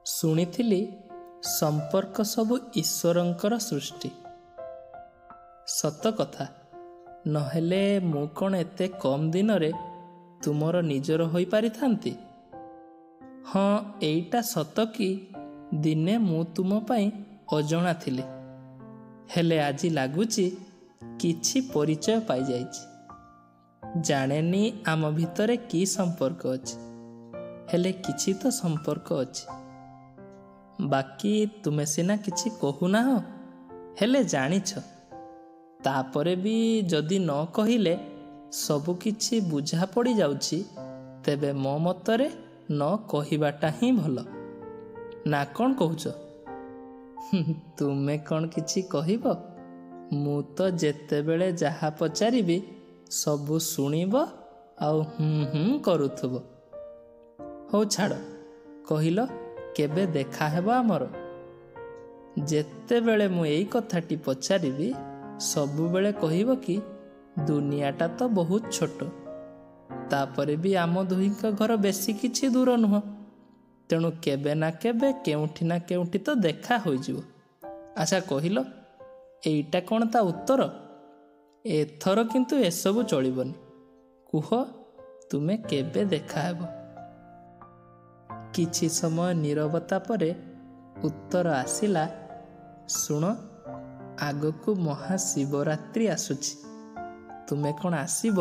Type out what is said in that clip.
ଶୁଣିଥିଲି ସମ୍ପର୍କ ସବୁ ଈଶ୍ୱରଙ୍କର ସୃଷ୍ଟି। ସତ କଥା, ନହେଲେ ମୁଁ କ'ଣ ଏତେ କମ୍ ଦିନରେ ତୁମର ନିଜର ହୋଇପାରିଥାନ୍ତି? ହଁ, ଏଇଟା ସତ କି ଦିନେ ମୁଁ ତୁମ ପାଇଁ ଅଜଣା ଥିଲି, ହେଲେ ଆଜି ଲାଗୁଛି କିଛି ପରିଚୟ ପାଇଯାଇଛି। ଜାଣେନି ଆମ ଭିତରେ କି ସମ୍ପର୍କ ଅଛି, ହେଲେ କିଛି ତ ସମ୍ପର୍କ ଅଛି। ବାକି ତୁମେ ସିନା କିଛି କହୁନାହଁ, ହେଲେ ଜାଣିଛ। ତାପରେ ବି ଯଦି ନ କହିଲେ ସବୁକିଛି ବୁଝା ପଡ଼ିଯାଉଛି, ତେବେ ମୋ ମତରେ ନ କହିବାଟା ହିଁ ଭଲ, ନା କ'ଣ କହୁଛ? ତୁମେ କ'ଣ କିଛି କହିବ? ମୁଁ ତ ଯେତେବେଳେ ଯାହା ପଚାରିବି ସବୁ ଶୁଣିବ ଆଉ ହୁଁ ହୁଁ କରୁଥିବ। ହଉ ଛାଡ଼, କହିଲ କେବେ ଦେଖାହେବ ଆମର? ଯେତେବେଳେ ମୁଁ ଏଇ କଥାଟି ପଚାରିବି ସବୁବେଳେ କହିବ କି ଦୁନିଆଟା ତ ବହୁତ ଛୋଟ, ତାପରେ ବି ଆମ ଦୁହିଁଙ୍କ ଘର ବେଶୀ କିଛି ଦୂର ନୁହଁ, ତେଣୁ କେବେ ନା କେବେ କେଉଁଠି ନା କେଉଁଠି ତ ଦେଖା ହୋଇଯିବ। ଆଚ୍ଛା କହିଲ, ଏଇଟା କ'ଣ ତା ଉତ୍ତର? ଏଥର କିନ୍ତୁ ଏସବୁ ଚଳିବନି। କୁହ ତୁମେ କେବେ ଦେଖାହେବ? କିଛି ସମୟ ନୀରବତା ପରେ ଉତ୍ତର ଆସିଲା, ଶୁଣ, ଆଗକୁ ମହାଶିବରାତ୍ରି ଆସୁଛି, ତୁମେ କ'ଣ ଆସିବ?